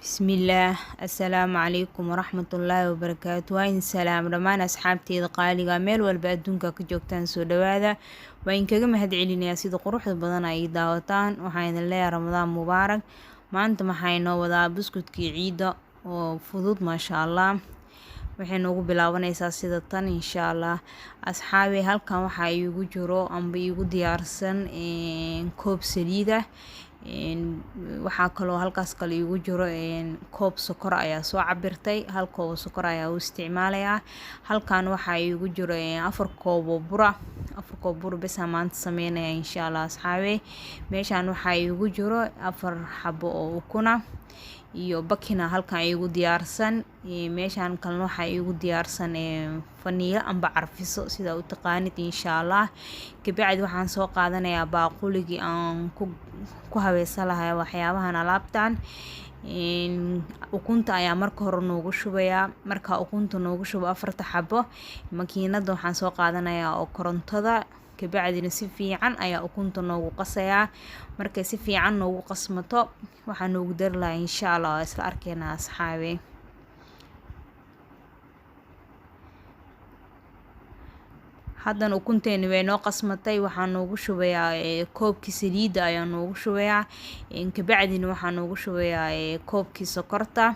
Bismillaah, assalaamu calaykum waraxmatullaahi wabarakaatu. Waa in salaam dhammaan asxaabteeda qaaliga meel walba adduunka ka joogtaan, soo dhawaada. Waa in kaga mahad celinayaa sida quruxda badan ay daawataan. Waxaan idin leeyahay Ramadaan mubaarak. Maanta maxaa inoo wadaa? Buskudkii ciidda oo fudud, maasha Allah. Waxay noogu bilaabanaysaa sida tan, insha Allah. Asxaabi, halkan waxaa iigu jiro amba iigu diyaarsan koob saliid ah. Waxaa kaloo halkaas kale iigu jiro koob sokor ayaa soo cabirtay, hal koob oo sokor ayaa u isticmaalayaa. Halkan waxaa iigu jiro 4 koob oo bura, 4 koob bur bes aan maanta sameynaya, insha Allah. Asxaabe, meeshaan waxaa iigu jiro 4 xabo oo ukuna iyo bakina halkan iigu diyaarsan. Meeshaan kalena waxaa iigu diyaarsan faniilo amba carfiso, sida u taqaanid, insha Allah. Kabacdi waxaan soo qaadanayaa baaquligii aan ku habaysan lahaa waxyaabahan alaabtan. Ukunta ayaa marka hore noogu shubayaa. Marka ukunta noogu shubo 4ta xabo, makiinada waxaan soo qaadanayaa oo korontada. Kabacdina si fiican ayaa ukunta noogu qasayaa. Markay si fiican noogu qasmato, waxaa noogu dari lahaa, insha Allah, waa isla arkeynaa, asxaabe. Haddana ukunteeni way noo qasmatay. Waxaa noogu shubayaa koobkii saliidda ayaa noogu shubayaa. Kabacdina waxaa noogu shubayaa koobkii sokorta.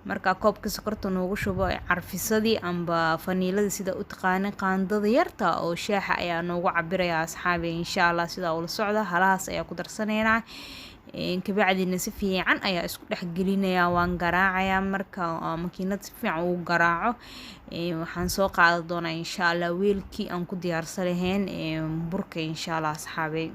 Marka koobkii sokorta noogu shubo, carfisadii amba faniiladii, sida u taqaanin, qaandada yarta oo shaaxa ayaa noogu cabirayaa, asxaabi, insha Allah. Sidaa ula socda, halahaas ayaa ku darsanaynaa. Kabacdina si fiican ayaa isku dhex gelinayaa, waan garaacayaa. Marka makiinad si fiican ugu garaaco, waxaan soo qaadan doonaa, insha Allah, weelkii aan ku diyaarsan lahayn burka, insha Allah. Asxaabey,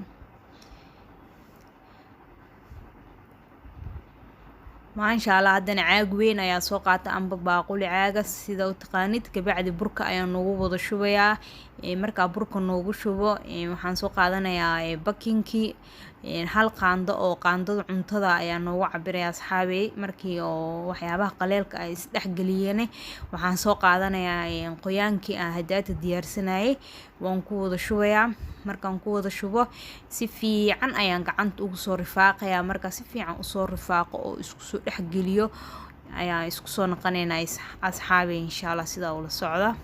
maasha Allah. Haddana caag weyn ayaa soo qaata amba baaquli caaga, sida u taqaanid. Kabacdi burka ayaa noogu wada shubayaa. Markaa burka noogu shubo, waxaan soo qaadanayaa bakinkii. Hal qaando oo qaandada cuntada ayaa noogu cabiraya, asxaabey. Markii oo waxyaabaha qaleelka ay isdhexgeliyeen, waxaan soo qaadanayaa qoyaankii aan hadaata diyaarsanayay, waan ku wada shubayaa. Markaan ku wada shubo, si fiican ayaan gacanta ugu soo rifaaqayaa. Markaa si fiican usoo rifaaqo oo isku soo dhexgeliyo, ayaan isku soo noqonaynaa, asxaabey, insha Allah. Sidaa ula socda,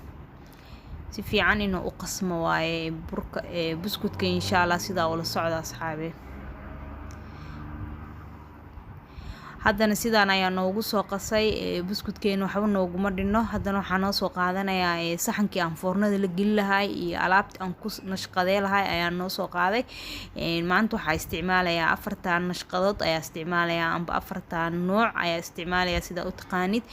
si fiican inuu u qasmo waaye burka buskudka, insha Allah. Sidaa ula socda, asxaabe. Haddana sidaan ayaa noogu soo qasay buskudkeena, waxba nooguma dhinno. Haddana waxaa noo soo qaadanayaa saxankii aan foornada la geli lahay iyo alaabtii aan ku nashqadee lahay ayaa noo soo qaaday. Maanta waxaa isticmaalayaa 4tan nashqadood ayaa isticmaalayaa amba 4tan nooc ayaa isticmaalayaa, sida u taqaanid.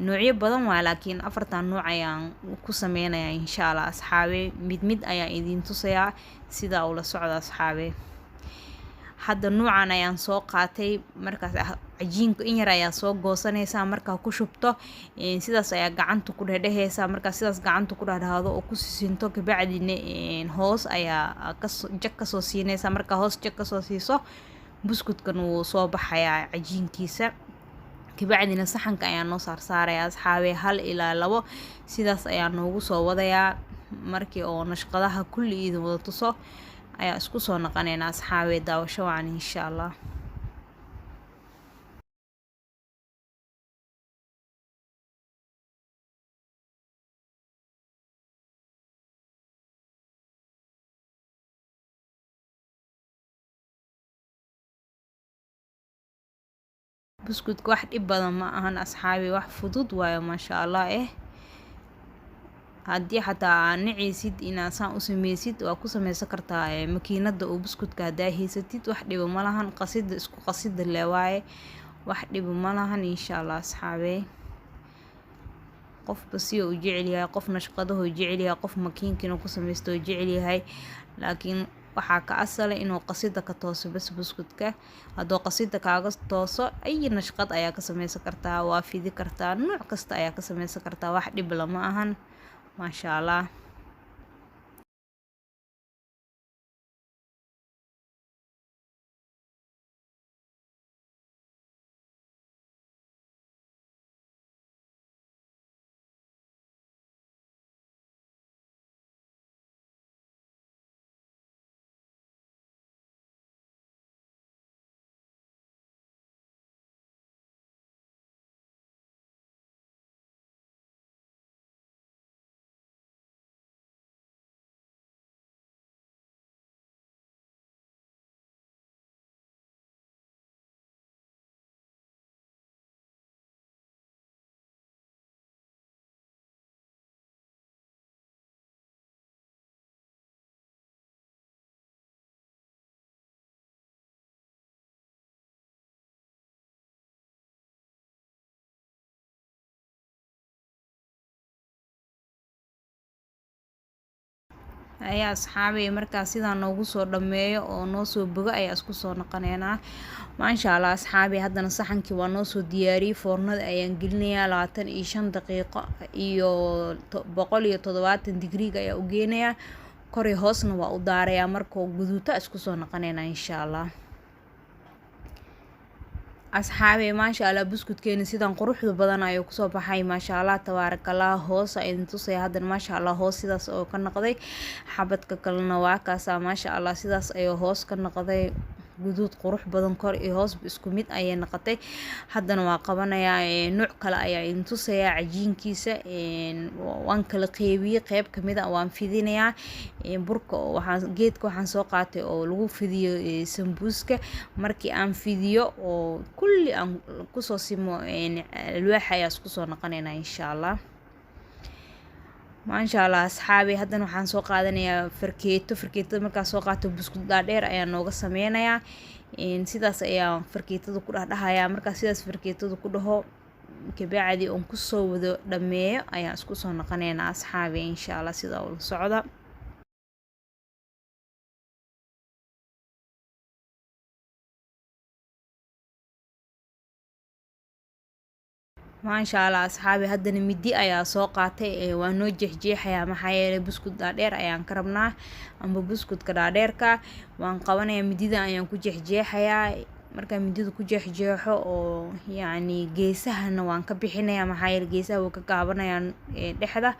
Noocyo badan waa, laakiin 4tan nooc ayaan ku sameynayaa, insha Allah. Asxaabe, mid mid ayaan idiin tusayaa, sidaa ula socda, asxaabe. Hadda nuucan ayaan soo qaatay. Markaas cajiinka in yar ayaa soo goosanaysaa. Markaa ku shubto, sidaas ayaa gacanta ku dhedhehaysaa. Markaa sidaas gacanta ku dhadhahdo oo ku sisinto, kabacdina hoos ayaa kasoo jag kasoo siinaysaa. Markaa hoos jag kasoo siiso, buskudkan wuu soo baxayaa cajiinkiisa. Kabacdina saxanka ayaa noo saarsaaraya, asxaabe, 1 ilaa 2 sidaas ayaa noogu soo wadayaa. Markii oo nashqadaha kulli idin wada tuso ayaa isku soo noqonaynaa, asxaabe. Daawasho wacan, insha Allah. Buskudka wax dhib badan ma ahan, asxaabi, wax fudud waayo, maasha Allah. Haddii xataa aa naceysid inaad saan u sameysid, waa ku sameysan kartaa makiinada oo buskudka haddaa haysatid, wax dhibo ma lahan. Qasida isku qasida le waaye, wax dhibo ma lahan, insha Allah. Asxaabe, qofba si uu jecel yahay, qof nashqadahu jecel yahay, qof makiinka inuu ku sameysto uu jecel yahay, laakiin waxaa ka asala inuu qasida ka tooso bas buskudka. Hadduu qasida kaaga tooso, ay nashqad ayaa ka sameysan kartaa, waa fidi kartaa, nuuc kasta ayaa ka sameysan kartaa, wax dhib lama ahan, maasha Allah. Ayaa asxaabay, markaas sidaa noogu soo dhameeyo oo noo soo bogo ayaa isku soo noqoneynaa. Maasha Allah asxaabay, haddana saxankii waa noo soo diyaariyey. Foornada ayaan gelinayaa 25 daqiiqo iyo 170 digriga ayaa u geenayaa. Kor iyo hoosna waa u daarayaa. Markuu guduuta isku soo noqoneynaa insha Allah. Asxaabey, maasha Allah, buskudkeena sidan quruxda badan ayuu kusoo baxay. Maasha Allah, tabaarakallah. Hoos idin tusaya haddana. Maasha Allah, hoos sidaas oo ka noqday. Xabadka kalena waa kaasa. Maasha Allah, sidaas ayuu hoos ka noqday, guduud qurux badan, kor iyo hoos isku mid ayay noqotay. Haddana waa qabanayaa, nuuc kale ayaa idin tusayaa. Cajiinkiisa waan kala qeybiyey, qeyb kamid a waan fidinayaa burka. Waxaan geedka waxaan soo qaatay oo lagu fidiyo sambuuska. Markii aan fidiyo oo kulli aan kusoo simo alwaaxa ayaa isku soo noqonaynaa insha Allah. Maasha Allah asxaabi, haddana waxaan soo qaadanayaa farkeeto. Farkeetada markaan soo qaato, buskud dhaadheer ayaa nooga sameynayaa. Sidaas ayaa farkeetada ku dhahdhahayaa. Markaa sidaas farkeetada ku dhaho kabacdi oon kusoo wado dhameeyo ayaan isku soo noqoneynaa asxaabi insha Allah. Sidaa ula socda. Maasha Allah asxaabi, haddana midi ayaa soo qaatay, waa noo jeexjeexayaa. Maxaa yeelay buskud dhaadheer ayaan ka rabnaa, amba buskudka dhaadheerka waan qabanayaa, midida ayaan ku jeexjeexayaa. Markaan midida ku jeexjeexo oo yacni geesahana waan ka bixinayaa, maxaa yeelay geesaha wuu ka gaabanayaa dhexda.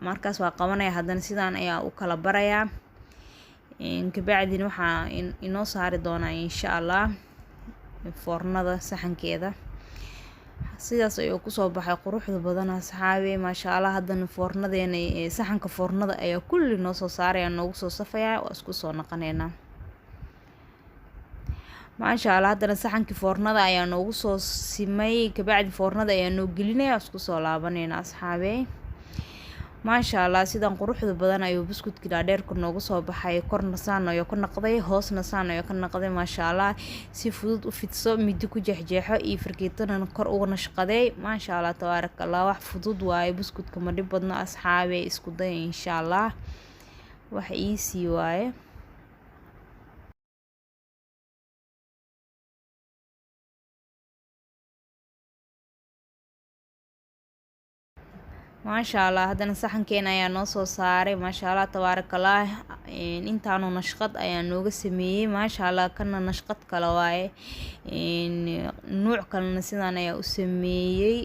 Markaas waa qabanaya, haddana sidaan ayaa u kala barayaa. Kabacdina waxaa inoo saari doonaa insha Allah foornada saxankeeda. Sidaas ayuu kusoo baxay quruxda badan asxaabi, maasha Allah. Haddana foornadeena, saxanka foornada ayaa kulli noo soo saaraya, noogu soo safaya. Waa isku soo noqoneynaa. Maasha Allah, haddana saxankii foornada ayaa noogu soo simay. Kabacdi foornada ayaa noo gelinaya, isku soo laabaneyna asxaabe. Maasha Allah, sidan quruxda badan ayuu buskudkii dhaadheerka noogu soo baxay. Korna saan ayuu ka noqday, hoosna saan ayuu ka noqday. Maasha Allah, si fudud u fidso, midi ku jeexjeexo iyo fargeetana kor uga nashqadeey. Maasha Allah, tabaaraka Allah, wax fudud waaye buskudka, ma dhib badno asxaabe. Isku daya insha Allah, wax easy waaye. Maasha Allah, haddana saxankeena ayaa noo soo saaray. Maasha Allah, tabaarakallah, intaanu nashqad ayaa nooga sameeyey. Maasha Allah, kana nashqad kale waaye, nuuc kalena sidaan ayaa u sameeyey.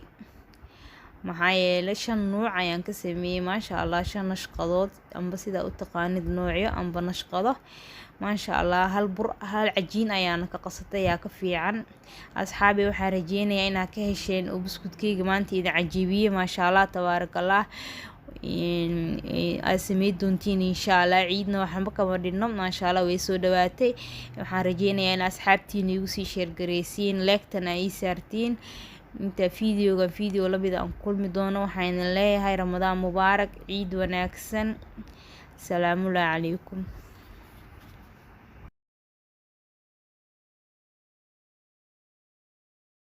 Maxaa yeelay 5 nuuc ayaan ka sameeyey. Maasha Allah, 5 nashqadood, amba sidaa u taqaanid noocyo amba nashqado. Maasha Allah, hal bur, hal cajiin ayaana ka qasatay, yaa ka fiican. Asxaabi, waxaan rajeynayaa inaad ka hesheen oo buskudkeyga maanta idin cajiibiyey. Maasha Allah, tabaarakallah, aad samey doontiin insha Allah. Ciidna waxba kama dhinno, maasha Allah, way soo dhawaatay. Waxaan rajeynayaa in asxaabtiina igu sii share gareysiin, like-tana ii saartiin. Inta videoga video lamid aan kulmi doono, waxaan idin leeyahay Ramadaan mubaarak, ciid wanaagsan. Salaamullahi calaykum.